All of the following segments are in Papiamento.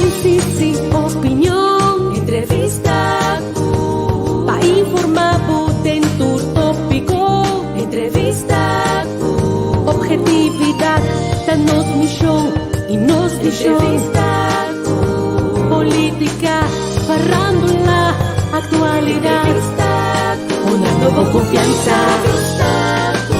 Análisis i opinion. Entrevista ku. Pa informá bo den tur tópiko. Entrevista ku. Objetividat ta nos mishon i nos vishon. Entrevista ku. Polítika, farándula, aktualidat. Entrevista ku. Honrando bo konfiansa. Entrevista ku.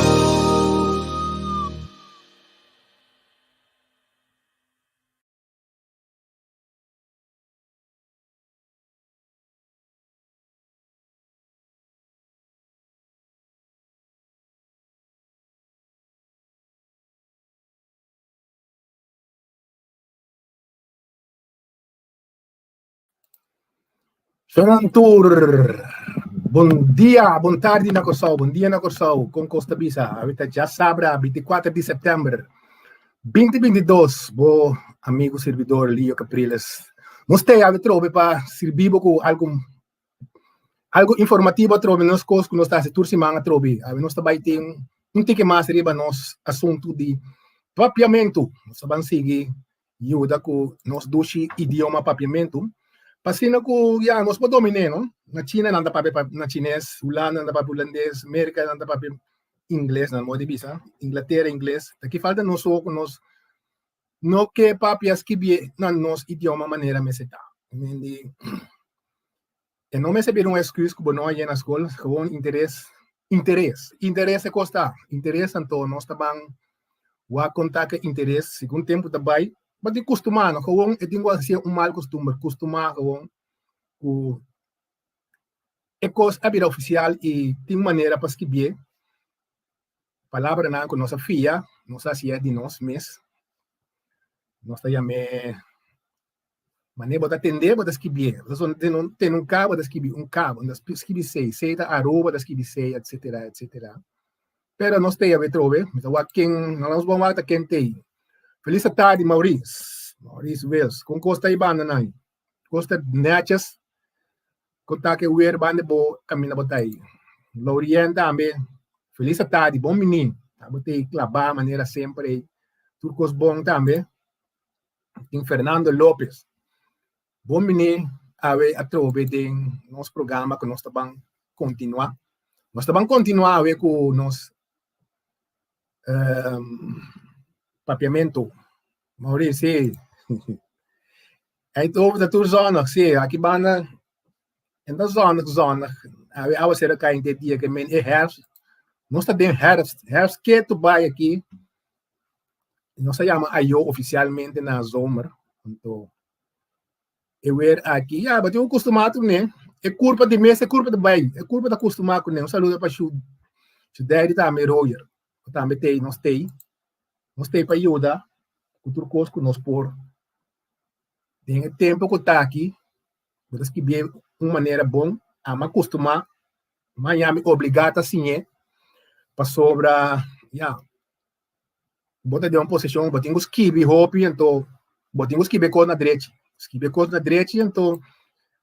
Shonan tur, bon dia, bon tardi na Kòrsou, bon dia na Kòrsou, kon kos ta bisa? Awe ta djasabra 24 di sèptèmber 2022, bo amigu sirbidor Lio Capriles. Nos ta awe trobe pa sirbi bo ku algu algu informativo atrobe nos kos ku nos ta hasi tur siman atrobe. Awe nos ta bai tin un tiki mas riba nos asuntu di papiamentu. Nos ta ban sigui yuda ku nos dushi idioma papiamentu pa asina ku ya nos por dominé no. Na China nan ta papia na chines, Hulanda nan ta papia hulandes, Merka nan ta papia ingles nan modo di bisa, Inglatera ingles. Ta ki falta nos so ku nos no ke papia skibié na nos idioma manera mester ta. E no mester bira un excuse ku bo no a yena skol, gewoon interes, interes, interes e kos ta, interes anto nos ta ban wak kon ta ku interes segun tempu ta bai, bo tin kustumá no, gewoon e tin ku hasié un mal kustumber, kustumá gewoon ku e kos a bira ofisial i tin manera pa skibié palabranan ku nos a fia, nos a hasié di nos mes, nos ta yam'é. Manera bo ta tendé, bo ta skibié. Bo ta tene un, tene un K, bo ta skibi un K. Bo ta skibi C. C ta Aruba, bo ta skibi C, etcetera, etcetera. Pero nos t'ei awe trobe. Mi ta wak ken, no nos bon wak ta ken t'ei. Felis atardi, Maurice. Maurice Wils. Kon kos ta ei banda nan? Kos ta netjes. Kon ta ke weer banda bo kaminda bo ta ei? Laurien tambe. Felis atardi, bon bini. Abo t'ei klabá manera semper ei. Tur kos bon tambe. Tin Fernando Lopez. Bon bini awe atrobe den nos programa ku nos ta ban kontinuá. Nos ta ban kontinuá awe ku nos um, papiamentu. Maurice, sí. Eindhoven ta tur zonnig, sí. Aki banda en ta zonnig, zonnig. Awe awacero kai den dia ke men e herfst. Nos ta den herfst. Herfst ketu bai aki. Nos a yama ayo ofisialmente na zomer. Anto e weer aki, ya, bo tin ku kustumá kuné. E kurpa di mes, e kurpa ta bai, e kurpa ta kustumá kuné. Un saludo pa Shu, Shu Daddy tambe, Roger. Bo tambe t'ei, nos t'ei. Nos t'ei pa yuda ku tur kos ku nos por. Den e tempu ku ta aki, bo ta skibié un manera bon, ama kustumá, maña mi obligá ta siñ'é, pasobra, ya. Bo ta den un posishon, bo tin ku skibi hopi, anto bo tin ku skibi e kos na drechi. Skibi e kos na drechi, anto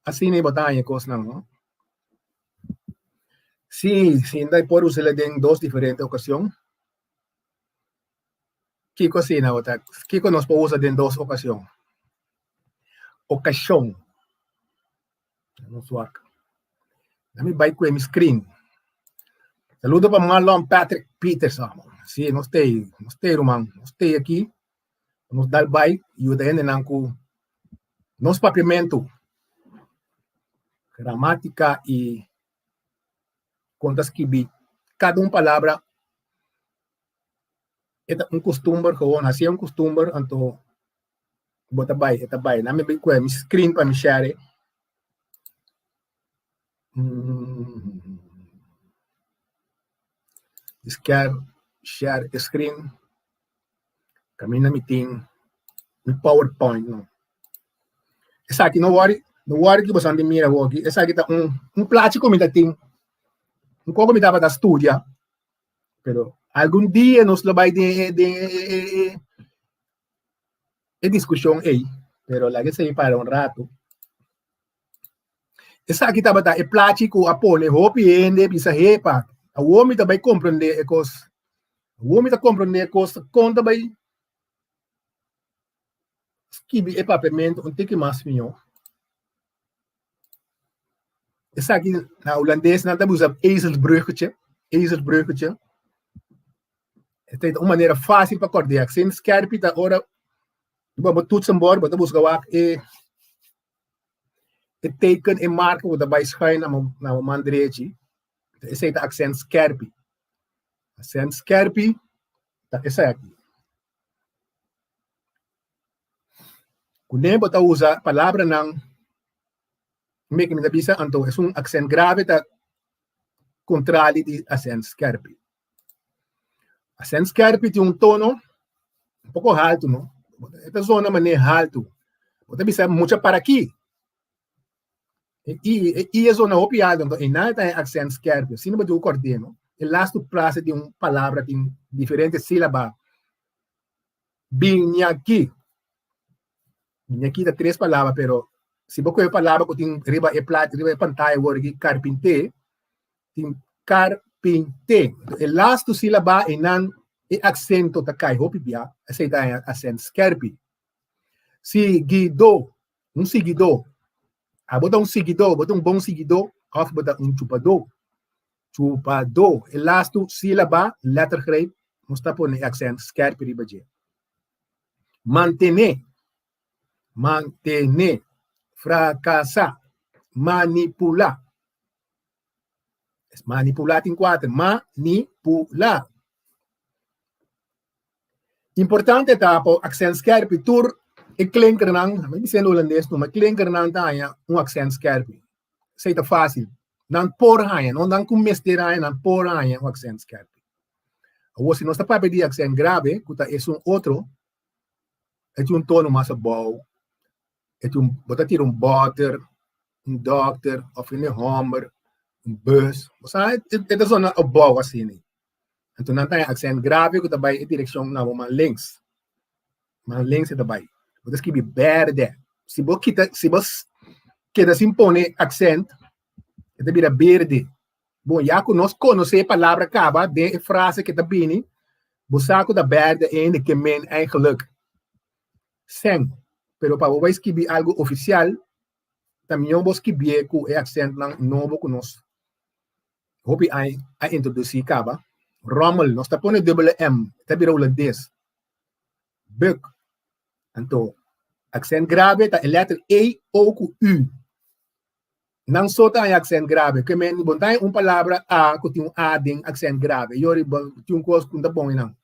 asina bo ta haña e kosnan, no? Sí, sinta e por us'e den dos diferente okashon. Kiko asina bo ta, kiko nos por usa den dos okashon? Okashon. Nos wak. Let me bai kue mi screen. Saludo pa Marlon Patrick Peters. Sí, nos tei, nos tei ruman, nos tei aki. Nos dal bai yuda hendenan ku nos papiamentu, gramátika i kon ta skibi kada un palabra. E ta un kustumber gewoon, hasié un kustumber anto Bo ta bai, e ta bai. Na mi bin kue mi screen pa mi share. Mm. Share, share e screen. Camina mi tin mi PowerPoint no. Esaki no worry, no worry ki boso di mira hoki. Esaki ta un un plachi ku mi ta tin. Un koko mi tabata studia. Pero algun dia nos lo bai den den e e diskushon ei, pero laga esei para un ratu. Esaki tabata e plachi ku a pone hopi hende bisa, Hepa, awor mi ta bai komprendé e kos. Awor mi ta komprendé e kos kon ta bai. skibi e papiamentu un tiki mas mihó. Esaki na hulandes nan ta usa ezelsbruggetje, ezelsbruggetje. Esei ta un manera fásil pa kòrd'é. Aksent skèrpi ta ora bo bo toetsenbord bo ta buska wak e e teken, e marka ku ta bai schuin na bo na bo man drechi. Esei ta aksent skèrpi. Aksent skèrpi ta esaki. Kuné bo ta usa palabranan meke mi ta bisa anto esun aksent grave ta kontrali di aksent skèrpi. Aksent skèrpi tin un tono un poko haltu no, e ta zona manera haltu. Bo ta bisa mucha para aki. E i e i e zona hopi alto, anto einan ta e aksent skèrpi. Asina bo tin ku kòrd'é no. E lastu frase di un palabra tin diferente sílaba. Bini aki. Bini aki ta tres palabra, pero si bo kohe e palabra ku tin riba e plat, riba e pantaya awor aki, karpinté, tin karpinté. Anto e lastu sílaba einan e aksento ta kai hopi bia, esei ta e aksent skèrpi. Siguidó, un siguidó. Abo ta un siguidó, bo ta un bon siguidó òf bo ta un chupadó. Chupadó. E lastu sílaba, lettergreep, nos ta pone e aksènt skèrpi riba dje. Mantené, mantené, frakasá, manipulá. Manipulá tin kuater, manipulá. Importante ta pa aksènt skèrpi tur e klinkernan, mi bisa en hulandes no, ma klinkernan ta haña un aksènt skèrpi. Esei ta fásil. Nan por haña, no nan ku mester haña, nan por haña un aksènt skèrpi. Awor si nos ta papia di aksènt grave, ku ta esun otro, e tin un tono mas abou, e tin un, bo ta tira un bòter, un dòkter òf un hòmber, un bùs, bo sa e ta zona abou asina. Anto nan ta haña aksènt grave ku ta bai e direkshon na bo man links. Man links e ta bai. Bo ta skibi bèrdè. Si bo kita, si bo keda sin pone aksènt, e ta bira berde. Bon, ya ku nos konosé e palabra kaba den e frase ke ta bini, bo sa ku ta bèrdè einde ke men eigenlijk. Sèn. Pero pa bo bai skibi algu ofisial, ta mihó bo skibié ku e aksèntnan nobo ku nos hopi aña a introdusí kaba. Rommel, nos ta pone dubbele M, ta bira hulandes. Buk. Anto, aksènt grave ta e lèter E, O ku U. Nan so ta haña aksènt grave. Ke men, bo no ta haña un palabra A ku tin un A den aksènt grave. Yori, bo tin un kos ku no ta bon einan.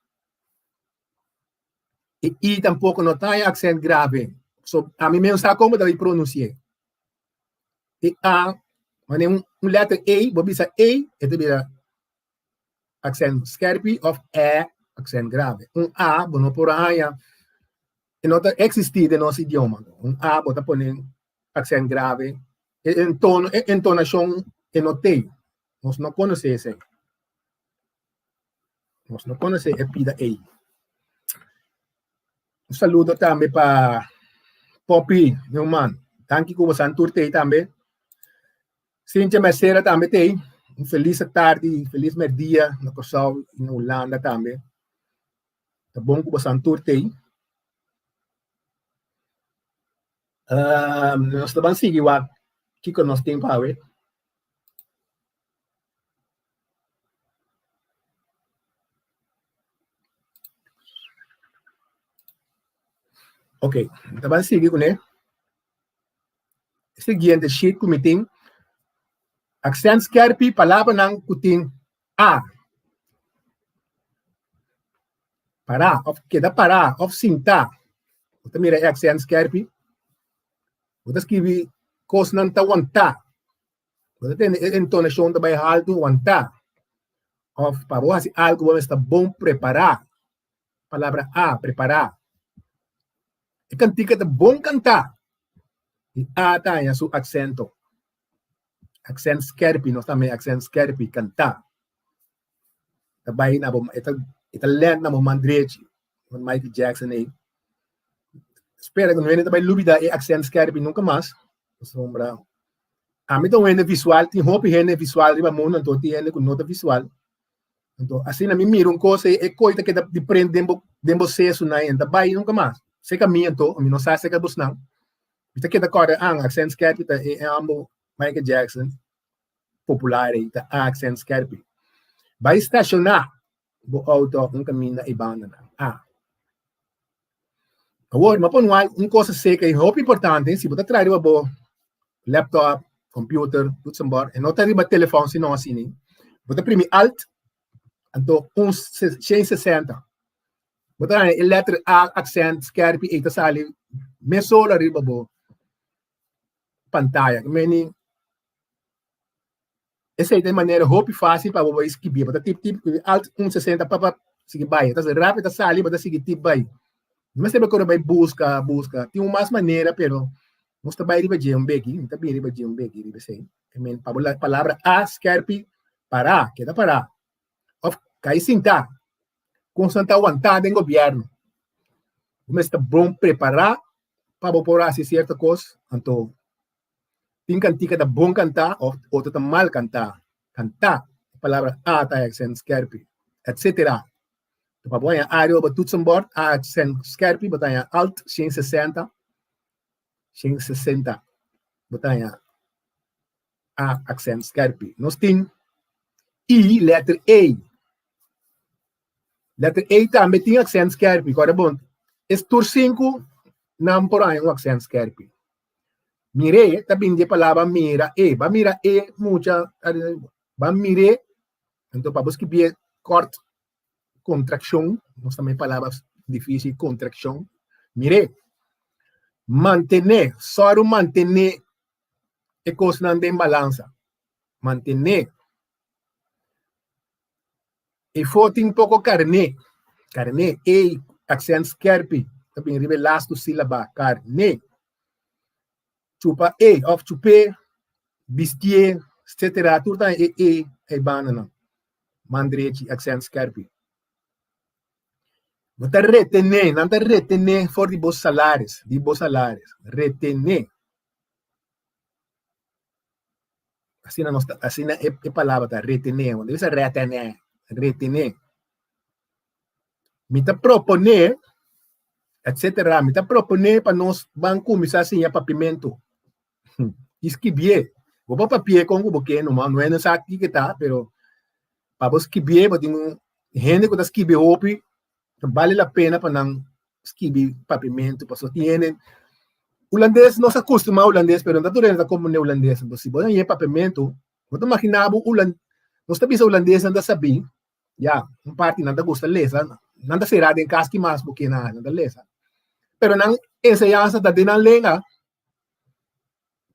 E I tampoko no ta haña aksènt grave. So, ami mes no sa kon bo ta pronunsi'é. E A, wanneer un, un letter E, bo bisa E, e ta bira accent skerpi of E, accent grave. Un A, bo no por haña, e no ta existi den nos idioma. Un A, bo ta pone accent grave, e entono, e entonacion e no t'ei. Nos no conoce esei. Nos no conoce e pida ei. Un saludo tambe pa Poppy Newman. Danki ku bosan tur tei tambe. Cynthia Mercera tambe tei. Un felis tardi, felis merdia na Kòrsou i na Hulanda tambe. Ta bon ku bosan tur tei. Um, nos ta ban sigui wak kiko nos tin pa awe. Ok, mi ta ban sigui kuné. E siguiente sheet ku mi tin, aksènt skèrpi palabranan ku tin a. Pará òf keda pará òf sintá. Bo ta mira e aksènt skèrpi? Bo ta skibi kosnan ta wantá. Bo ta tende e entonashon ta bai haltu wantá. Òf pa bo hasi algu bo mester ta bon prepará. Palabra a, prepará. E kantika ta bon kantá. I a ta haña su aksento. Aksènt skèrpi, nos ta mei aksènt skèrpi, kantá. Ta bai na bo, e ta e ta lènt na bo man drechi. Michael Jackson ei. Spera ku no hende ta bai lubidá e aksènt skèrpi nunka mas. Pasobra ami ta un hende visual, tin hopi hende visual riba mundu, anto tin hende ku no ta visual. Anto asina mi mira un kos ei, e koi ta keda di prent den bo den bo sesunan ei, e no ta bai nunka mas. Seka mi anto, mi no sa seka bosnan. Mi ta keda kòrda an aksènt skèrpi ta e ambo Michael Jackson popular ei ta a aksènt skèrpi. Bai stashoná bo outo un kaminda ei bandanan. A. Awor, mi a pone un kos seka ei hopi importante, si bo ta traha riba bo laptop, computer, toetsenbord, e no ta riba telefòn sino asina, bo ta primi alt, anto un 160. Bo ta haña e letter A aksènt skèrpi ei ta sali mesora riba bo pantaya. Meni esei ta e manera hopi fásil pa bo bai skibí. Bo ta tip tip alt un 60 pap pap sigui bai. Ta rápido ta sali bo ta sigui tip bai. No mester bo kore bai buska buska. Tin un mas manera pero nos ta bai riba dje un beki. Mi ta bin riba dje un beki riba esei. Pa bo palabra A skèrpi pará keda pará òf kai sintá. Kon nan ta wantá den gobièrnu. Bo mester ta bon prepará pa bo por hasi sierto kos. Anto tin kantika ta bon kantá òf otro ta mal kantá. Kantá, e palabra a ta aksènt skèrpi, etsetera. Pa bo haña a riba bo toetsenbord, a aksènt skèrpi, bo ta haña alt 160, 160, bo ta haña a aksènt skèrpi. Nos tin i lèter e. Lèter e tambe tin aksènt skèrpi. Kòrda bon, es tur sinku nan por haña un aksènt skèrpi. Mir'é ta bini di e palabra mira e. Ba mira e mucha, ba mir'é. Anto pa bo skibié kòrt kontrakshon, nos ta mei palabra difísil, kontrakshon. Mir'é. Mantené, sòru mantené e kosnan den balansa. Mantené. Efo tin poko karné. Karné, e aksènt skèrpi ta bin riba e lastu sílaba, karné. Chupa e òf chup'é, bistié, etsetera, tur ta e e ei bandanan. Man drechi, aksènt skèrpi. Bo ta retené, nan ta retené for di bo salaris, di bo salaris. Retené. Asina nos ta, asina e, e palabra ta, retené. Bo no bisa retené, retené. Mi ta proponé, etcétera. Mi ta proponé pa nos ban kuminsá siña papimentu. I skibié. Bo por papié kon ku bo ke numa, no hende sa kiko ta, pero pa bo skibié bo tin un hende ku ta skibi hopi, ta bale la pena pa nan skibi papimentu pasobra tin hende hulandes nos a kustumá hulandes pero no ta tur hende ta komprendé hulandes entonces si bo ta ñe papiamentu bo ta imaginá bo hulan nos ta bisa hulandesnan ta sabí ya un parti nan ta gusta lesa nan ta será den kas ki mas bo ke nan ta lesa pero nan enseñansa ta den nan lenga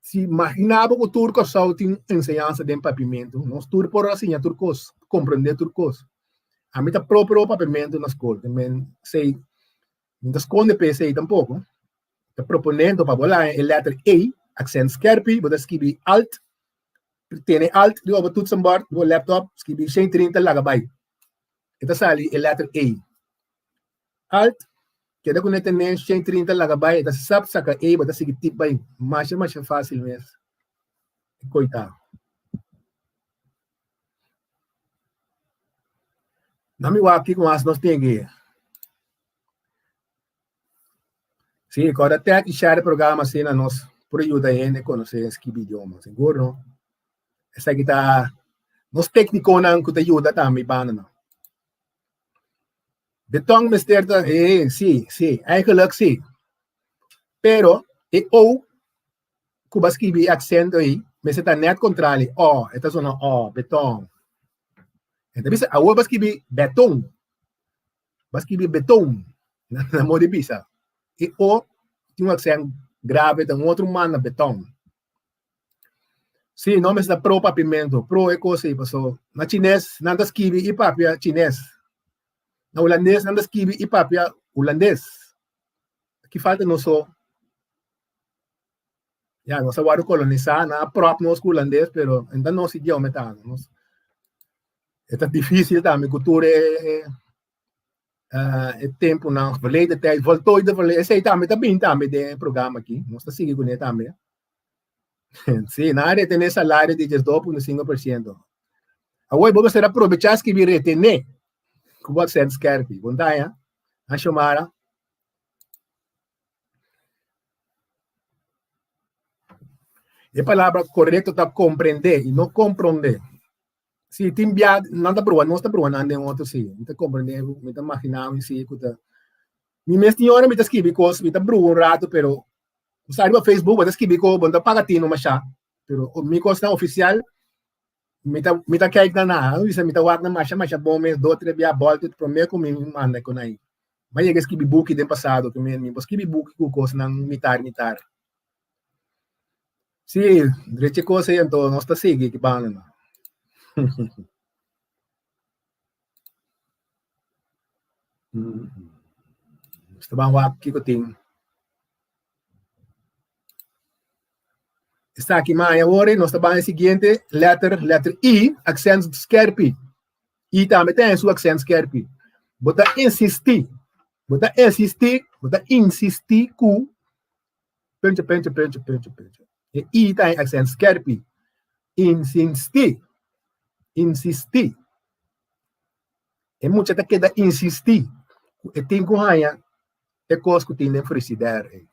si imaginá bo ku tur Kòrsou tin enseñansa den papiamentu nos tur por a siña tur kos komprendé tur kos ami ta pro pro papiamentu na skol men esei mi ta skonde pa esei tampoko ta proponendo pa bo laña e lèter e aksènt skèrpi bo ta skibi alt tene alt riba bo toetsenbord riba bo laptop skibi 130 laga bai e ta sali e lèter e Alt, keda ku ne tene 130 laga bai e ta sap saka ei bo ta sigui tip bai masha masha fásil mes e koita. Na mi wak kiko mas nos tin aki. Sí, kòrda tag i share e programa asina nos por yuda hende konosé skibi idioma. Sigur no? Esaki ta nos téknikonan ku ta yuda tambe bandanan. Beton mester ta, eh, sí, sí, eigenlijk sí. Pero e O ku bo skibi e aksento ei, mester ta net kontrali, O, e ta sona O, beton. E ta bisa, awor bo skibi beton, bo skibi beton, na modo di bisa. E O tin un aksent grave, ta un otro man na beton. Sí, no mester ta pro papiamentu, pro e kos ei, paso na chines nan ta skibi i papia chines, na hulandes nan ta skibi i papia hulandes. Ki falta nos so? Ya, nos a wòrdu kolonisá, nan a pròp nos ku hulandes, pero no ta nos idioma ta, nos e ta difísil tambe ku tur e e tempunan, verleden tijd, voltooide verleden, esei tambe ta bin tambe den e programa aki, nos ta sigui kuné tambe. Sí, nan a retené salario di 12.5%. Awor bo mester aprovechá skibi retené ku bo aksènt skèrpi. Bon ta haña? Ha Xiomara? E palabra korekto ta komprendé i no komprondé. Si tin bia nan ta proba, nos ta proba nan den otro si. Mi ta komprendé, mi ta imaginá mi si ku ta. Mi mes tin ora mi ta skibi kos, mi ta bruha un rato, pero bo sa riba Facebook bo ta skibi kos, bo no ta paga tino mashá. Pero mi kosnan ofisial mi ta mi ta kijk na nan, mi bisa mi ta wak nan masha masha bon mes, dos tres bia bòlta promé ku mi manda ku nan. Mi a yega skibi buki den pasado ku mi mi por skibi buki ku kosnan mitar mitar. Sí, drechi kos ei anto nos ta sigui ki banda nan. Nos ta ban wak kiko tin. Esaki mai awor nos ta ban e siguiente letter, letter I, accent skerpi. I tambe ta su accent skerpi. Bo ta insisti, bo ta insisti, bo ta insisti ku puntje, puntje, puntje, puntje, puntje. E I ta en accent skerpi. Insisti, insisti. E mucha ta keda insisti ku e tin ku haña e kos ku tin den frigider ei.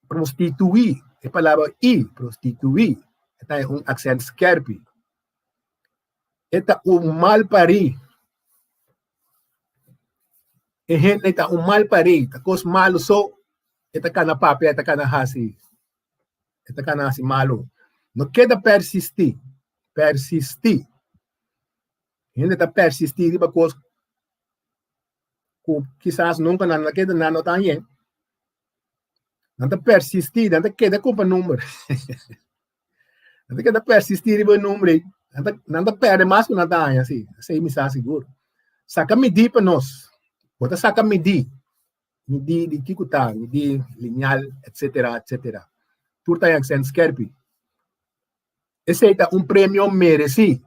Prostituí, e palabra i, prostituí, e ta un aksènt skèrpi. E ta un mal parí. E hende ta un mal parí, ta kos malu so e ta kana papia, e ta kana hasi, e ta kana hasi malu. No keda persistí, persistí. Hende ta persistí riba kos ku kisas nunka nan no keda nan no ta hañ'é. Nan ta persistí, nan ta keda kumpra number. Nan ta keda persistí riba e number ei. Nan ta, nan ta pèrdè mas ku nan ta haña, sí. Esei mi sa sigur. Saka midí pa nos. Bo ta saka midí. Midí di kiko ta, midí lineal, etsetera, etsetera. Tur ta en aksènt skèrpi. Esei ta un premio meresí.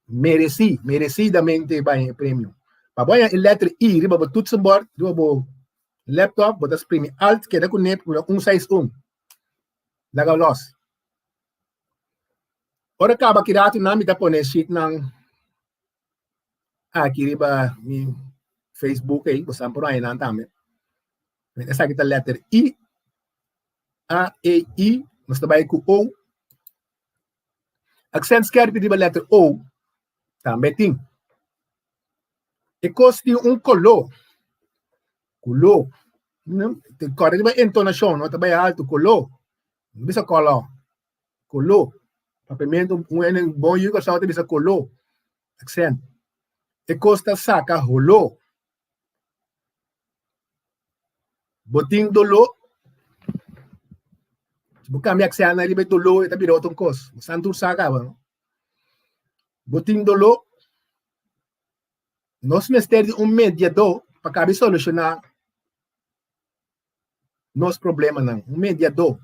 Meresí, meresidamente bai e premio. Pa bo haña e letter I riba bo toetsenbord, riba bo laptop, bo ta sprimi Alt, keda ku nep, un seis un. Laga los. Ora kaba ki ratu nan mi ta pone sheetnan aki riba mi Facebook ei, bo san por haña nan tambe. Esaki ta letter I, A, E, I, nos ta bai ku O. Aksènt skèrpi riba letter O tambe tin. E kos tin un koló. Koló. Kòrda riba entonashon, no ta bai altu, koló. No bisa kòlò, koló. Papiamentu, un hende bon yu Kòrsou ta bisa koló, aksènt. E kos ta saka holó. Bo tin doló, si bo kambia aksènt na riba e doló e ta bira otro kos. Bo sa tur sa kaba, no? Bo tin doló, nos mester di un mediadó pa kabi solushoná nos problemanan, un mediadó.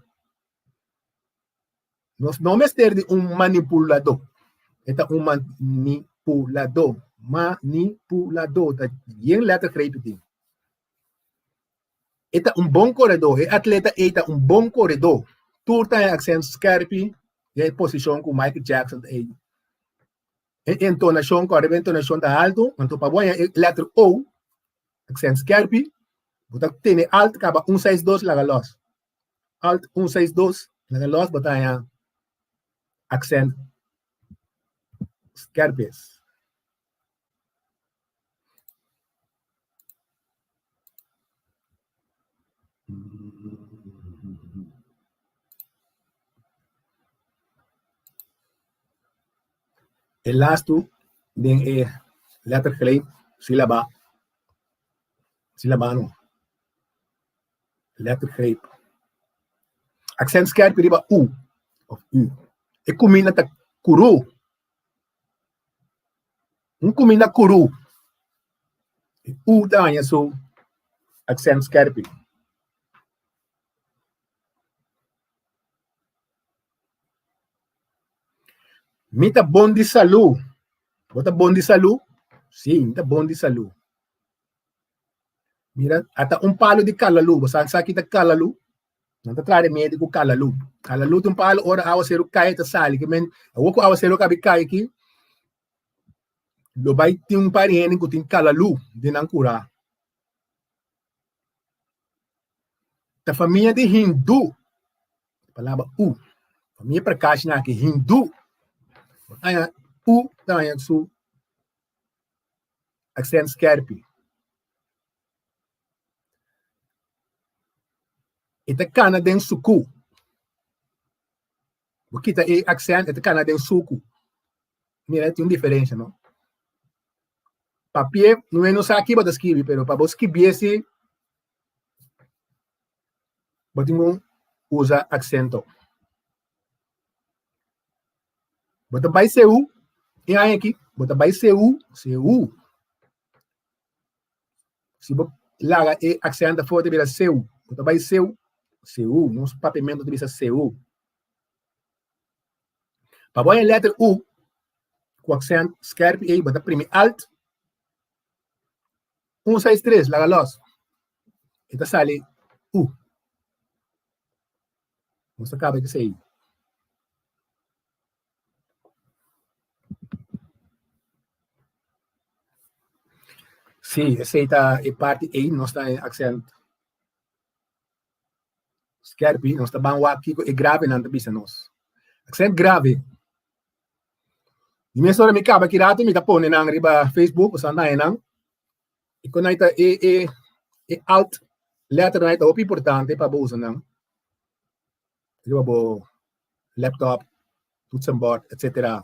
Nos no mester di un manipuladó. E ta un manipuladó. Manipuladó. Ta yen lettergreep tin. E ta un bon koredó. E atleta ei ta un bon koredó. Tur ta e aksènt skèrpi den e posishon ku Michael Jackson ta ei. E entonashon, kòrda e entonashon ta altu, anto pa bo haña e lèter O, aksènt skèrpi, bo ta tene alt kaba un seis dos laga lòs. Alt un seis dos laga lòs bo ta haña aksènt skèrpi. E lastu den e lettergreep sílaba, sílaba no, lettergreep. Aksènt skèrpi riba u òf ü. E kuminda ta kurú. Un kuminda kurú. E u ta haña su aksènt skèrpi. Mi ta bon di salú. Bo ta bon di salú? Sí, mi ta bon di salú. Mira, ata un palu di kalalú. Bo sa sa ki ta kalalú? Nan ta traha remedi ku kalalú. Kalalú ta un palu ora awaseru kai ta sali. Ke men, awor ku awaseru kabi kai aki, lo bai tin un par di hende ku tin kalalú den nan kurá. Ta famia di hindú. Palabra u. Famia Prakash na aki hindú. Haña u ta haña su aksent skerpi. E ta kana den suku. Bo kita e aksent, e ta kana den suku. Mira, tin un diferensha, no? Papié, no e no sa ki bo ta skibi, pero pa bo skibié si, bo tin ku usa aksento. Bo ta bai CU, e aña aki, bo ta bai CU, CU. Si bo laga e aksento afó, ta bira CU. Bo ta bai CU, CU. Nos papiamentu ta bisa CU. Pa bo haña letter U ku aksent skerpi ei, bo ta primi Alt, un, seis, tres, laga los. E ta sali U. Nos ta kaba esei. Sí, esei ta e parti ei, nos ta en aksent skerpi, nos ta ban wak kiko e gravenan ta bisa nos. Aksent grave. Di mes ora mi kaba ki rato mi ta pone nan riba Facebook, boso a haña nan. E kon ta e e e alt letternan ta hopi importante pa bo usa nan riba bo laptop, toetsenbord, etcetera.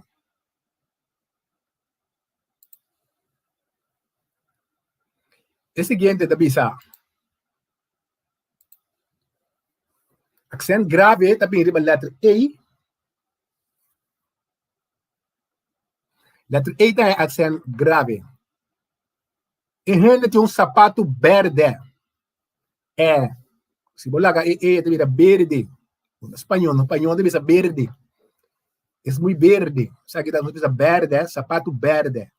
E siguiente ta bisa, Aksent grave ta bini riba letter E. Letter E ta e aksent grave. E hende tin un sapatu bèrdè. E. Si bo laga e E, e ta bira berde. Na spañó, na spañó ta bisa berde. Es muy berde. Esaki ta nos bisa bèrdè, sapatu bèrdè.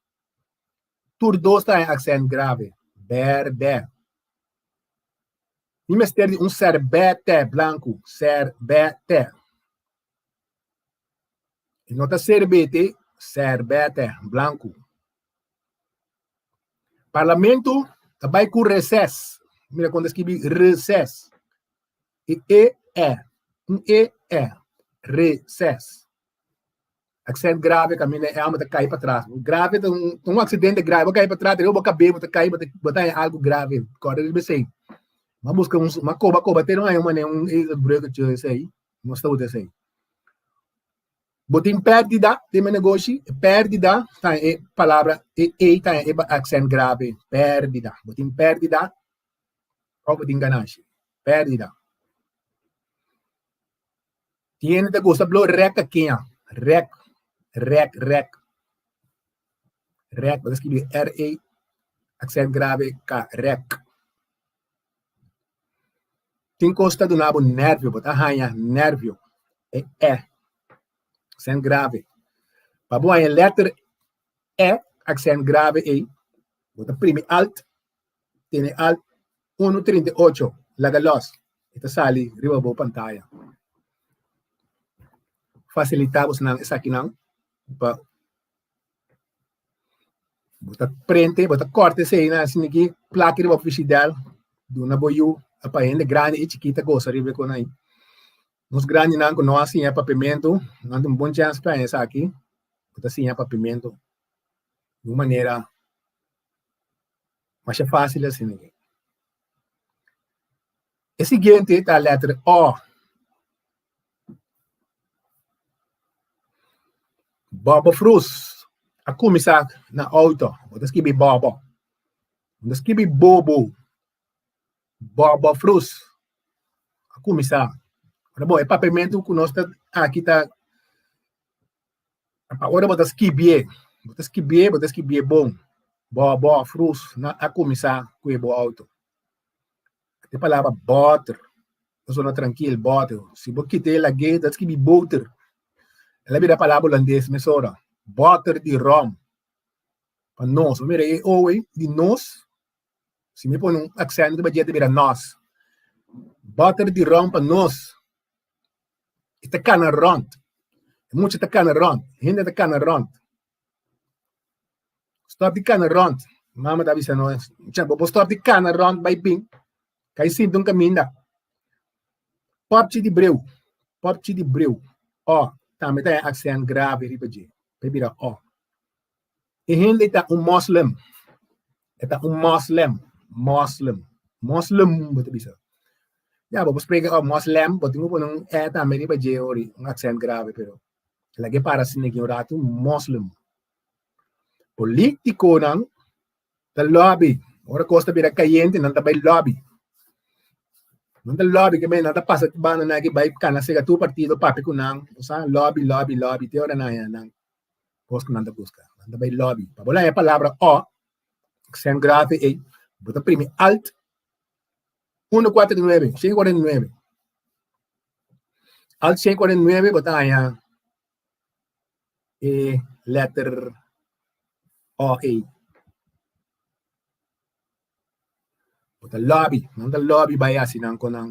Tur dos ta e aksent grave. Bèrdè. Mi mester di un sèrbètè blanku. Sèrbètè. E no ta serbete, sèrbètè, blanku. Parlamento ta bai ku reses. Mira kon ta skibi reses. E e e. Un e e. Reses. Aksent grave kaminda e alma ta kai patras. Grave ta un, un aksidente grave. Bo kai patras, bo kabes bo ta kai, bo ta, bo ta haña algu grave. Kòrda riba esei. M'a buska un, m'a koba koba te no haña un manera un bruggetje esei. Nos ta usa esei. Bo tin pèrdida den bo negoshi? E pèrdida ta e palabra, e e ta e aksènt grave, pèrdida. Bo tin pèrdida òf bo tin ganashi? Pèrdida. Tin hende ta gusta blo rèk kakiña, rèk, rèk, rèk. Rèk, bo ta skibi R-E, aksènt grave, K, rèk. Tin kos ta duna bo nèrvio, bo ta haña nèrvio, e e, aksènt grave. Pa bo haña lèter e, aksènt grave ei, bo ta primi alt, tene alt unu 38, laga lòs, e ta sali riba bo pantaya. Fasilitá bosonan esakinan pa. Bo ta prente, bo ta kòrta esei nan asina aki, plak riba fishidèl, duna bo yu pa hende grandi i chikit ta gosa riba e kos ei. Nos grandinan ku no a siña papiamentu, nan tin un bon chèns pa haña esaki, bo ta siña papiamentu di un manera masha fásil asina aki. E siguiente ta lèter O. Bobo Frus a kuminsá na outo. Bo ta skibi Bobo. Bo ta skibi Bobo. Bobo Frus a kuminsá. Ora bo e papiamentu ku nos ta aki ta pa ora bo ta skibié, bo ta skibié, bo ta skibié bon. Bobo Frus na a kuminsá ku e bo outo. E palabra bòter ta sona trankil, bòter. Si bo kita e lag'é ta skibi boter. El a bira palabra hulandes mesora. Bòter di ròm. Pa nos. Bo mira e o ei di nos, si mi pone un aksènt riba dje ta bira nòs. Bòter di ròm pa nos. E ta kana rònt. E mucha ta kana rònt. Hende ta kana rònt. Stop di kana rond. Mama ta bisa nos, Mucha, bo por stop di kana rond bai bin. Kai sinta un kaminda. Popchi di breu, popchi di breu, o, tambe ta e aksènt grave riba dje, pa e bira o. E hende ta un mòslem, e ta un mòslem, mòslem, mòslem bo ta bisa. Ya, bo por spreke o mòslem, bo tin ku pone un e tambe riba dje ori, un aksènt grave, pero laga e para asina aki un ratu, mòslem. Polítikonan ta lobby. Ora kos ta bira kayente, nan ta bai lobby. Nan ta lobby ke men nan ta pasa banda nan aki bai kana sega tur partido papia ku nan. Bo sa, lobby, lobby, lobby, te ora nan haña nan kos ku nan ta buska. Nan ta bai lobby. Pa bo laña e palabra o, aksènt grave ei, bo ta primi alt 149, 149. Alt 149 bo ta haña e letter O ei. Bo ta lobby, nan ta lobby bai hasi nan kon nan.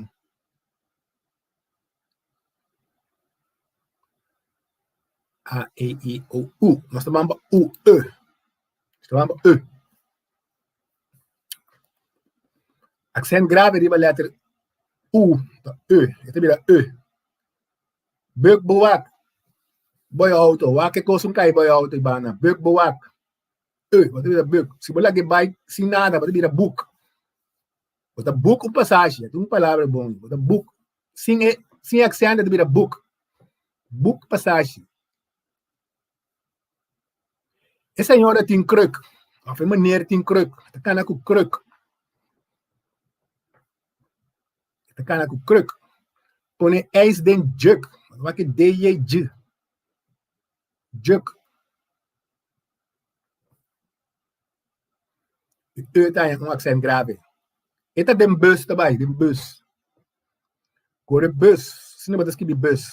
A, E, I, O, U. Nos ta ban pa U, E. Nos ta ban pa E. Aksent grave riba letter U, ta E. E ta bira E. Buk bo wak boy auto, wak e kos un kai boy auto i banda. Buk bo wak. Eh, bo ta bira buk. Si bo laga e bai sin nada, bo ta bira buk. Bo ta buk un pasashi, ta un palabra bon. Bo ta buk. Sin e, sin aksènt ta bira buk. Buk pasashi. E señora tin kruk, òf e meneer tin kruk, ta kana ku kruk. Ta kana ku kruk. Pone ijs den juk. Wak e D-J-J. Juk. E E ta un aksènt grave. E ta den bus ta bai, den bus. Kore bus, asina bo ta skibi bus.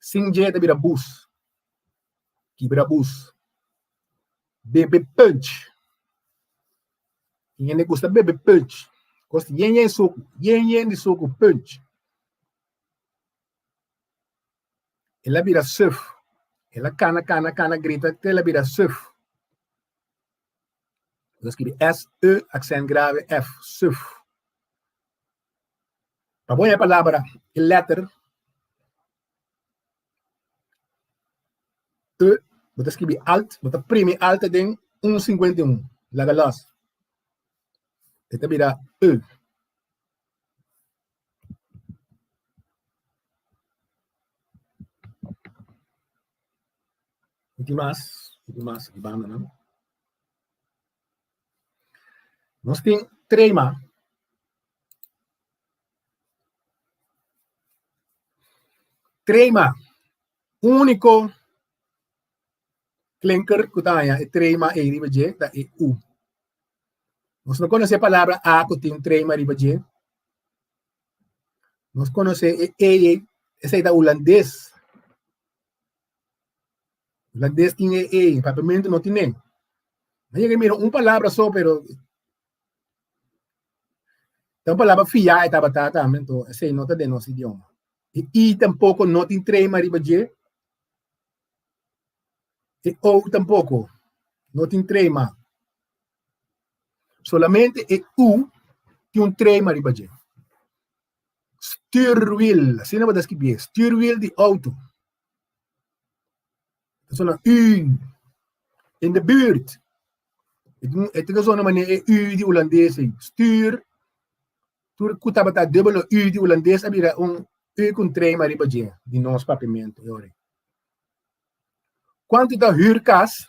Sin J ta bira bus. Kibra bus. Bebe punch. Tin hende gusta bebe punch. Kos yen yen suku, yen yen di suku, punch. El a bira suf. El a kana, kana, kana, grita te el a bira suf. Bo ta skibi S, E, aksènt grave, F, suf. Pa bo haña e palabra, e lèter E, bo ta skibi alt, bo ta primi alt den 151, laga los. E ta bira E. I tin mas, i tin mas di bandanan. Nos tin trema. Trema, úniko klinker ku ta haña e trema ei riba dje ta e u. Nos no konosé e palabra a ku tin trema riba dje. Nos konosé e e ei, esei ta hulandes. Hulandes tin e e, papiamentu no tin e. Mi a yega mira un palabra so, pero Ta un palabra fiá e tabata tambe, anto esei no ta den nos idioma. E i tampoko no tin trema riba dje. E ou tampoko no tin trema. Solamente e u tin un trema riba dje. Stuurwiel, asina bo ta skibié, stuurwiel di outo. Ta sona u in de buurt. E ta sona manera e u di hulandes ei. Stuur, tur ku tabata dubbele u di hulandes a bira un u ku un trema riba dje di nos papiamentu e ora ei. Kuantu ta huur kas,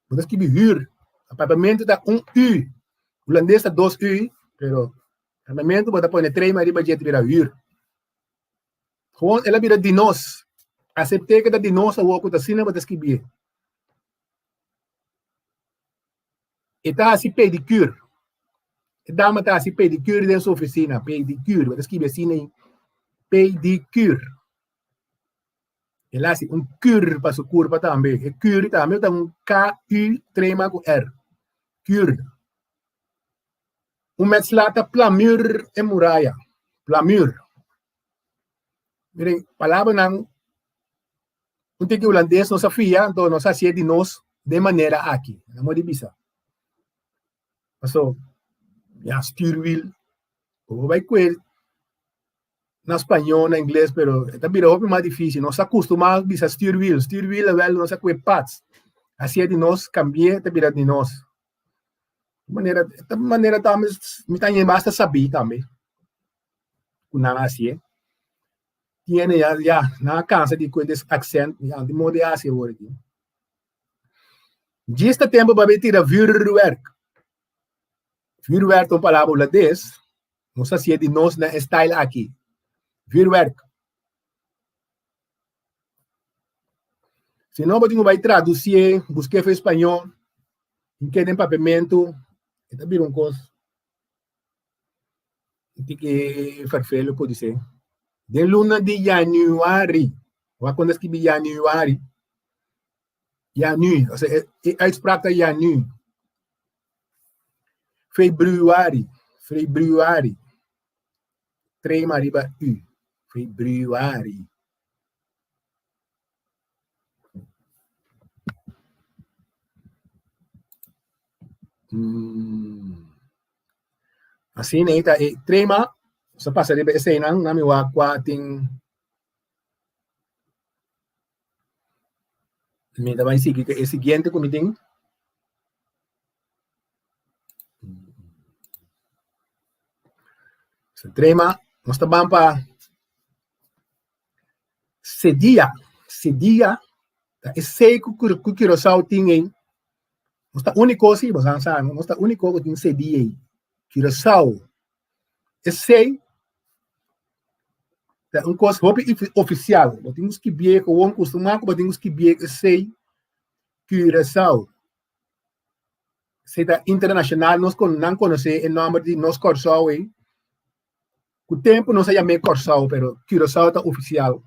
bo ta skibi huur. Na papiamentu ta un u, hulandes ta dos u, pero papiamentu bo ta pone trema riba dje ta bira huur. Gewoon el a bira di nos. Acepté que ta di nos awor cu ta asina bo ta scribié. E ta haci pedicure. E dama ta haci pedicure den su oficina. Pedicure. Bo ta scribi asina ahí. Pedicure. El a haci un cure pa su curpa tambe. E cure tambe ta un K-U trema cu R. Cure. Un metsla ta plamur e muraya. Plamur. Miren, palabranan un tiki hulandes nos a fia, anto nos a hasié di nos den manera aki. Na modo di bisa. Paso, ya stuurwiel, bo bai kue. Na spañó, na ingles, pero e ta bira hopi mas difícil. Nos a kustumá bisa stuurwiel, stuurwiel awel nos a kue pats. Hasié di nos kambié ta bira di nos. Manera, ta manera tambe mi ta haña basta sabí tambe ku nan a hasié. Tiene ya, ya, nan a kansa di kue des aksènt, ya di modo di hasi awor aki. Djis ta tempu pa bai tira vuurwerk. Vuurwerk ta un palabra hulandes. Nos hasié di nos na e style aki. Vuurwerk. Si no, bo tin ku bai tradusié, busk'é for spañó, hink'é den papiamentu, e ta bira un kos un tiki ferfelu podisé. Den luna di yanüari, wak kon ta skibi yanüari, Janu, osea e uitspraak ta janu. Februari, februari. Trema riba u. Februari. Mm. Asina ei ta e trema, sa pasa riba eseinan, na mi wak kua tin Mi ta bai sigui ku e siguiente ku mi tin. Trema, nos ta ban pa Sedia. Sedia ta esei ku Curaçao tin ei. Nos ta úniko si, bo sa, nos ta úniko ku tin sedia ei. Curaçao. Esei ta un kos hopi ofisial. Bo tin ku skibié gewoon kustumá ku bo tin ku skibié esei Curaçao. Esei ta internashonal, nos kon nan konosé e nòmber di nos Kòrsou ei. Ku tempu nos a yam'é Kòrsou, pero Curaçao ta ofisial.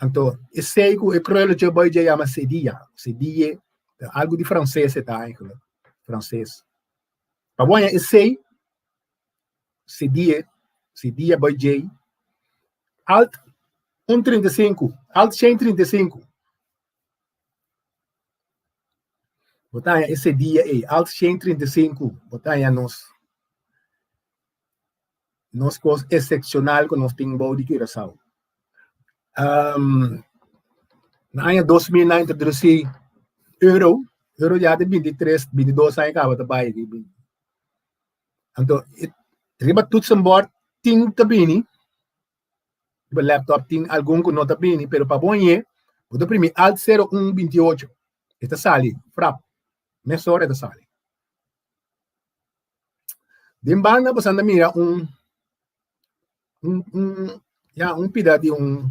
Anto esei ku e krùletje bai dje yama sedia, sedie, ta algu di franses e ta eigentlik, franses. Pa bo haña esei, sedie, sedia bai djei, alt un 35, alt 135. Bo ta haña e sedia ei, alt 135, bo ta haña nos nos kos eksepshonal ku nos tin bou di Curaçao. Um, na aña 2000 nan introdusí euro, euro ya te 23, 22 aña kaba ta bai. Anto, riba toetsenbord tin ta bini, riba laptop tin algun ku no ta bini, pero pa bo hañ'é, bo ta primi alt 0128, e ta sali, frap, mesora e ta sali. Den banda boso anda mira un un un ya un pida di un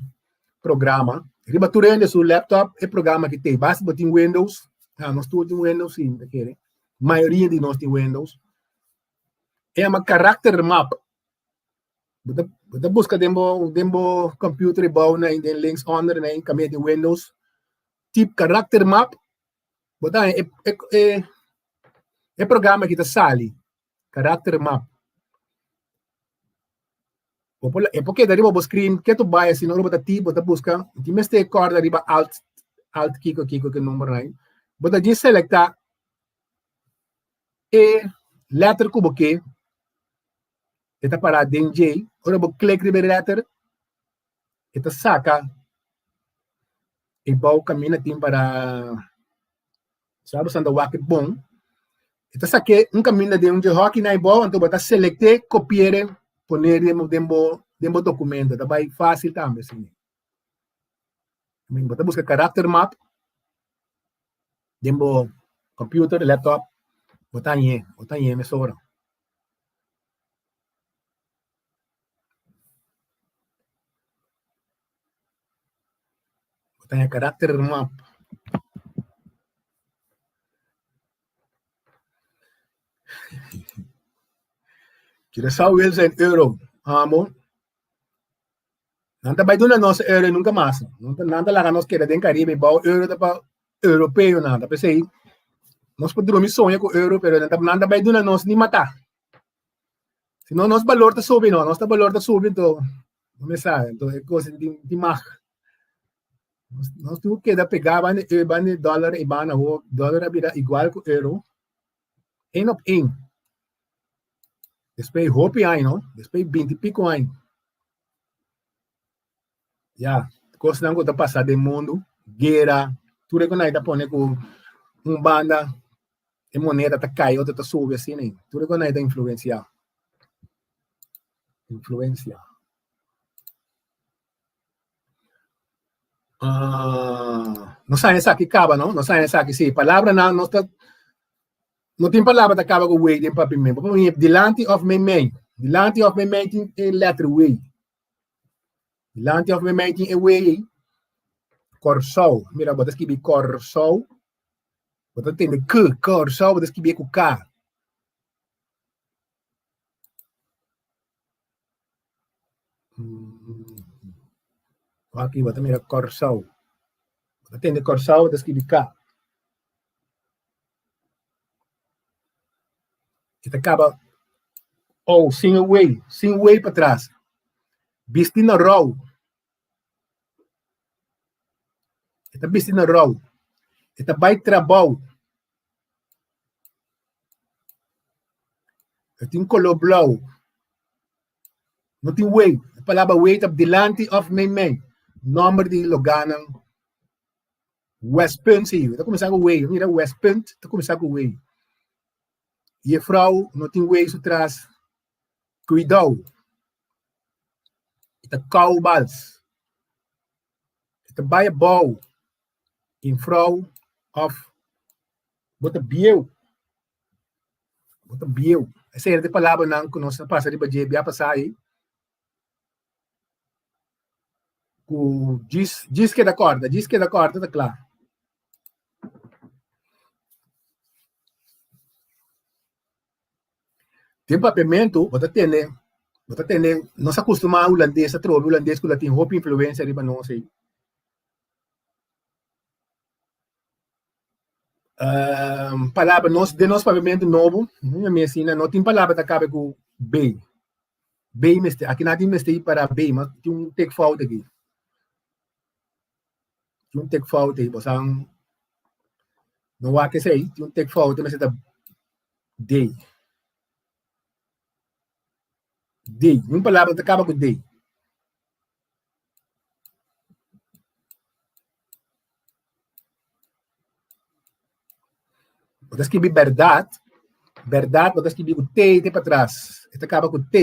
programa. Riba tur hende su laptop e programa ki te. Basta bo tin Windows. Ja, nos tur tin Windows, sí, mi ta kere. Mayoria di nos tin Windows. E yama Character Map. Bo ta, bo ta buska den bo, den bo computer e bou na den links onder na kaminda di Windows. Type Character Map. Bo ta haña e, e, e, e programa ki ta sali, Character Map. Bo por, e por keda riba bo screen ketu bai asina ora bo ta type, bo ta buska, tin mester kòrda riba alt, alt kiko kiko ke numbernan ei. Bo ta djis selektá e letter ku bo ke, e ta pará den djei. Ora bo klik riba e letter, e ta saka e bou kaminda tin para sa bo ta wak bon e ta sak'é un kaminda den un dje hòki na e bou anto bo ta selekt'é kopi'é pon'é den bo den bo dokumento ta bai fásil tambe asina bo ta buska karakter map den bo computer laptop bo ta hañ'é bo ta hañ'é mesora. Bo ta haña karakter map. Curaçao wil zijn euro. Amo. Nan ta bai duna nos euro nunca mas. Nan ta laga nos keda den Caribe bou euro ta pa europeo nan. Ta p'esei nos por drumi soña ku euro pero nan ta bai duna nos ni mata. Si no, nos balor ta subi, no. Nos ta balor ta subi, entonces, no me sabe. Entonces, e cosa di, di mag. Nos, nos tuvo queda pegá ban de, ban de dólar e ban awo, dólar a bira igual ku euro. Eén op één. Después hopi aña, no? Después 20 y pico aña. Ya, kosnan ku ta pasa den mundu, guera, tur e ku nan ta pone ku un banda e moneda ta kai, otro ta subi asina ei. Tur e ku nan ta influensiá. Influensia. Ah, nos sabe esaki kaba, no? Nos sabe esaki, sí. Palabranan nos ta No tin palabra ta kaba ku wei den papiamentu. Bo por pone dilanti òf meimei. Dilanti òf meimei tin e lèter wei. Dilanti òf meimei tin e wei ei. Kòrsou. Mira, bo ta skibi Kòrsou. Bo ta tende k, Kòrsou, bo ta skibi e ku k. Aki bo ta mira Kòrsou. Bo ta tende Kòrsou, bo ta skibi k. E ta kaba oh sin e wei, sin wei patras. Bisti na rou. E ta bisti na rou. E ta bai trabou. E tin koló blou. No tin wei. E palabra wei ta dilanti òf meimei. Nòmber di logánan. Westpunt sí, ta kuminsá ku wei. Mira Westpunt ta kuminsá ku wei. Jefrou no tin wei su tras. Kuidou. E ta kou bals. E ta bai abou. Infrou òf bo ta bieu. Bo ta bieu. Esei era di palabranan ku nos a pasa riba dje bia pasá ei. Ku djis djis keda kòrda, djis keda kòrda ta kla. Den papiamentu bo ta tende bo ta tende nos a kustumá hulandes atrobe hulandes ku ta tin hopi influensia riba nos ei. Palabra nos den nos papiamentu nobo mi asina no tin palabra ta kabe ku bei. Bei mester aki nan tin mester ir para bei mas tin un tek fout aki. Tin un tek fout ei boso no wak esei tin un tek fout mester ta dei. Dei un palabra ta kaba ku dei. Bo ta skibi bèrdat, bèrdat bo ta skibi ku T te patras, e ta kaba ku T.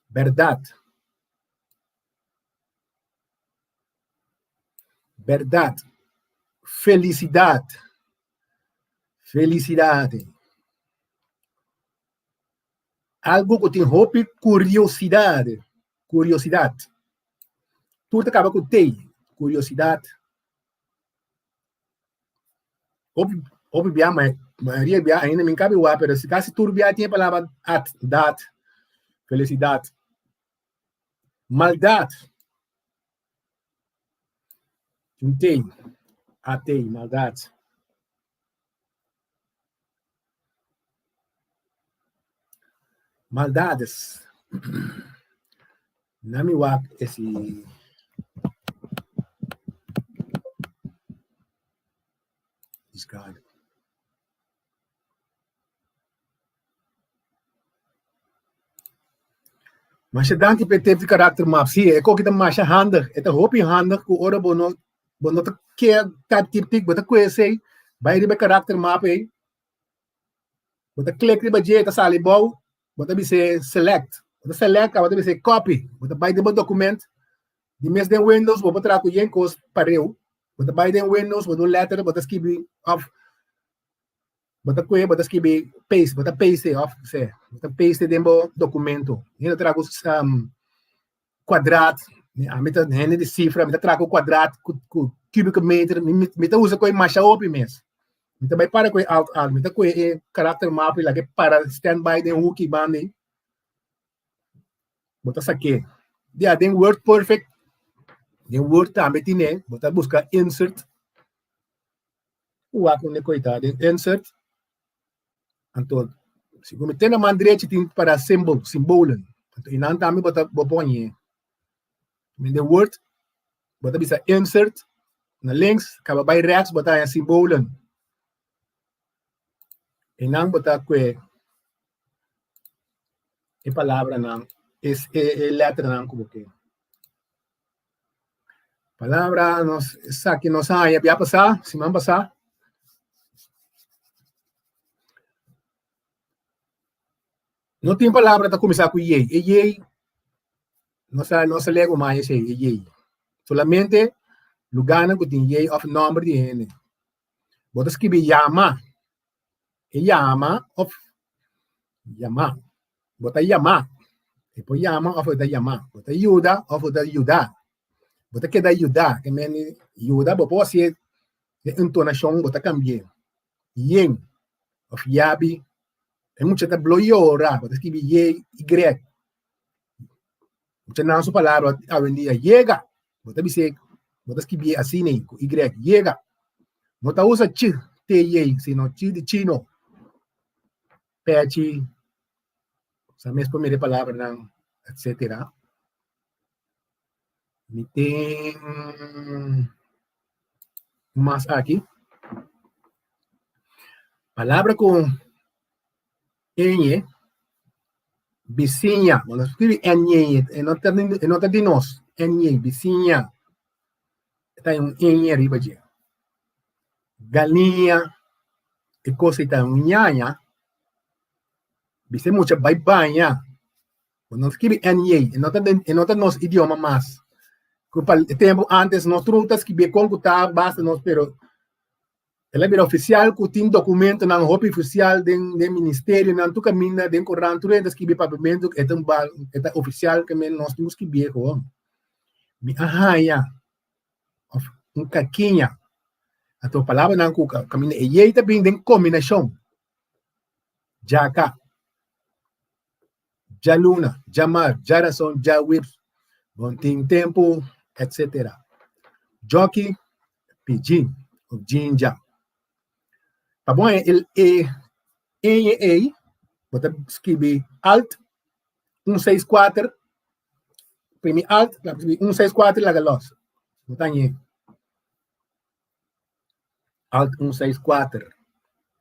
Bèrdat. Bèrdat. Felisidat. Felisidat. Algu ku tin hopi kuriosidat, kuriosidat. Tur ta kaba ku T, kuriosidat. Hopi, hopi bia, mayoria bia ainda mi kabi wak, pero si kasi tur bia tin e palabra at, dat, felisidat. Maldat. Tin T, AT, maldat. Maldades. Na mi wak esi Discard. Masha danki p'e tip di karakter map. Sí, e koki ta masha handig. E ta hopi handig ku ora bo no bo no ta ke type tip tik, bo ta kue esei, bai riba e karakter map ei, bo ta klik riba dje, e ta sali bou, bo ta bis'é select. Bo ta select, bo ta bis'é copy. Bo ta bai den bo dokument, di mes den Windows bo por traha ku yen kos pareu. Bo ta bai den Windows, bo ta un letter, bo ta skibi òf Bo ta kohe, bo ta skibi paste, bo ta paste òf se, bo ta paste den bo dokumento. Hende ta traha ku kuadrat, ami ta hende di sifra, mi ta traha ku kuadrat, ku ku kubiko meter, mi mi ta usa koe masha hopi mes. Mi ta bai para ku e alt alt, mi ta kohe e karakter map i laga e para stand by den huki banda ei. Bo ta sak'é. Ya, den Word Perfect, den Word tambe tine, bo ta buska insert. Wak unda koe ta den insert. Anto si bo mete na man drechi tin para symbol, simbolen. Anto einan tambe bo ta bo pon e. Men den Word bo ta bisa insert na links kaba bai rechts bo ta haña simbolen. Einan bo ta kue e palabranan, e letternan ku bo ke. Palabra nos esaki nos a haña bia pasá, siman pasá. No tin palabra ta kuminsá ku yei. E yei no sa no sa lego mas esei, e yei. Solamente lugánan ku tin yei òf nòmber di hende. Bo ta skibi yama, e yama òf yamá. Bo ta yamá, e por yama òf bo ta yamá. Bo ta yuda òf bo ta yudá. Bo ta keda yudá, ke men yuda bo por hasié e entonashon bo ta kambi'é. Yen òf yabi, e mucha ta blo yora, bo ta skibi ye y. Muchanan su palabra awendia yega, bo ta bis'é, bo ta skibié asina ei ku y, yega. No ta usa ch, t, y, sino ch di chino. Pechi, sa mes por mira e palabranan, etcetera. Mi tin mas aki. Palabra ku Eñe, bisiña, bo no scribi eñe, e no ta, e no ta di nos, eñe, bisiña, e ta un eñe riba dje. Galiña, e cosa ei ta un ñaña, bisa e mucha bai baña, bo no scribi eñe, e no ta den, e no ta nos idioma mas. Ku pa e tempu antes nos tur ta scribi kon ku ta basta nos, pero El a bira ofisial ku tin dokumentonan hopi ofisial den den ministerionan tur kaminda den korant tur hende ta skibi papiamentu e ta un bal e ta ofisial ke men nos tin ku skibié gewoon. Mi a haña òf un kakiña anto palabranan ku kaminda e yei ta bin den kombinashon djaka, djaluna, djamar, djarason, djawips, bon tin tempu etsetera. Djòki pidgin of jinja. Pa bo haña el e eñe ei, bo ta skibi alt 164, primi alt, skibi 164 laga los. Bo ta hañ'é alt 164.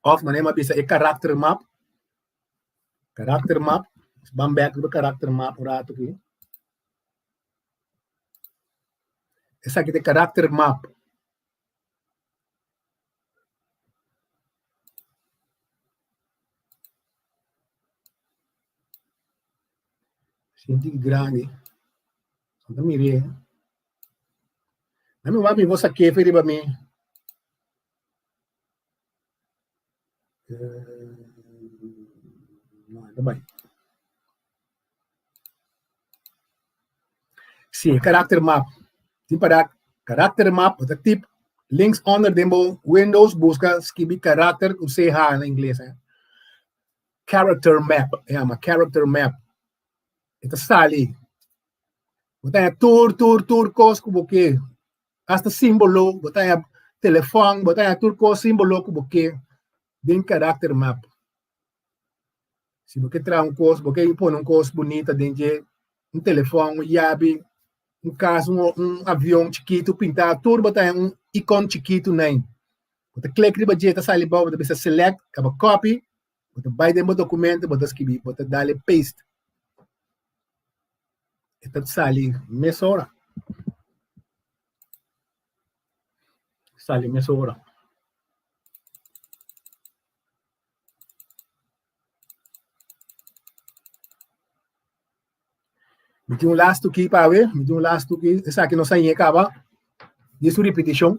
Of manera mi a bisa e karakter map, karakter map, ban bèk riba karakter map un ratu aki. Esaki ta e karakter map. Sinti grandi. Anta mir'é. Mi wak mi bo sa kefe riba mi. No, e ta bai. Sí, karakter map. Tin para karakter map, bo ta tip links onder den bo Windows, buska skibi karakter ku CH na ingles. Eh. Character map, e yama character map. E ta sali. Bo ta haña tur, tur, tur kos ku bo ke. Hasta símbolo, bo ta haña telefòn, bo ta haña tur kos símbolo ku bo ke den karakter map. Si bo ke traha un kos, bo ke pone un kos bunita den dje, un telefòn, un yabi, un kas, un un avion chikitu pintá, tur bo ta haña un ikon chikitu nei. Bo ta klik riba dje, ta sali bou, bo ta bisa select, kaba copy, bo ta bai den bo dokumento, bo ta skibi, bo ta dale paste. E ta sali mesora. Sali mesora. Mi tin un lastu ki pa awe, mi tin un lastu ki, esaki no sa ñe kaba, di su ripitishon.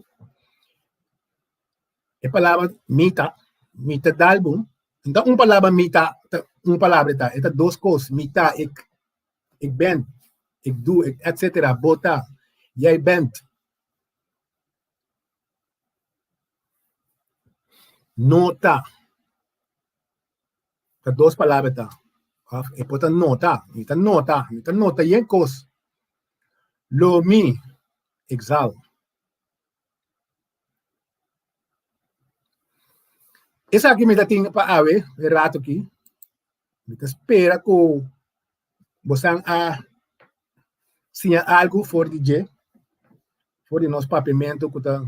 E palabra mita, mita dalbu, no ta un palabra mita, ta un palabra e ta, e ta dos kos, mita, ik, ik ben, ik doe, ik etcetera, bo ta, jij bent. No ta. Ta dos palabra ta. Of e por ta nota. Mi ta nota. Mi ta nota yen kos. Lo mi. Ik zal. Esaki mi ta tin pa awe, e rato aki. Mi ta spera ku bosan a siña algu for di dje, for di nos papiamentu ku ta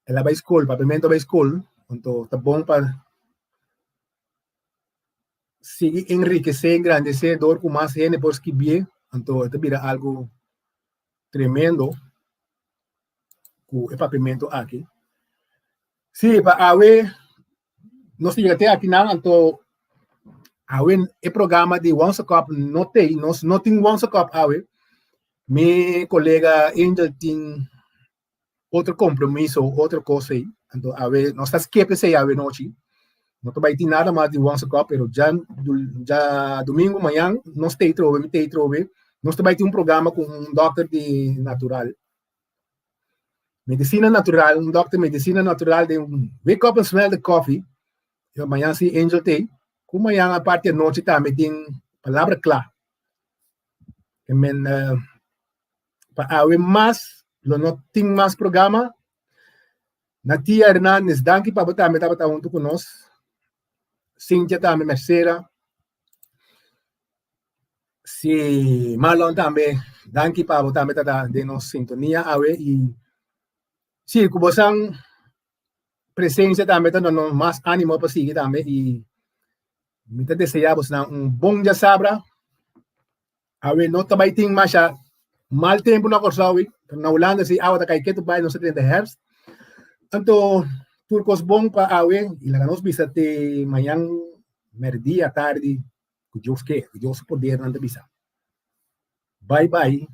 el a bai skol, papiamentu a bai skol, anto ta bon pa sigui enrikesé, engrandesé dor ku mas hende por skibié, anto e ta bira algu. Tremendo ku e papiamentu aki. Sí, pa awe nos yega te aki nan, anto awe e programa di Once a Cup no tei, nos no tin Once a Cup awe. Mi kolega Angel tin otro kompromiso, otro kos ei. Anto awe nos ta skip esei awe nochi. No ta bai tin nada mas di Once a Cup, pero dja dja domingo mañan nos tei trobe, mi tei trobe. Nos ta bai tin un programa ku un dòkter di natural. Medisina natural, un dòkter medisina natural den Wake Up and Smell the Coffee. Yo mañan si Angel tei. Ku mañan aparte anochi tambe tin Palabra Kla. E men uh, pa awe mas lo no tin mas programa. Natia Hernandez, danki pa bo tambe tabata huntu ku nos. Cynthia tambe, Mercera. Si, Marlon tambe, danki pa bo tambe tata den nos sintonia awe i si ku bosan presencia tambe ta duna nos mas animo pa sigui tambe i mi ta desea bosnan un bon djasabra. Awe no ta bai tin masha mal tempu na Kòrsou, pero na Hulanda si awa ta kai ketu bai nos ta drenta herfst. Anto tur kos bon pa awe i laga nos bisa te mañan mèrdia tardi ku Dios ke, ku Dios su poder nan ta bisa. Bai bai.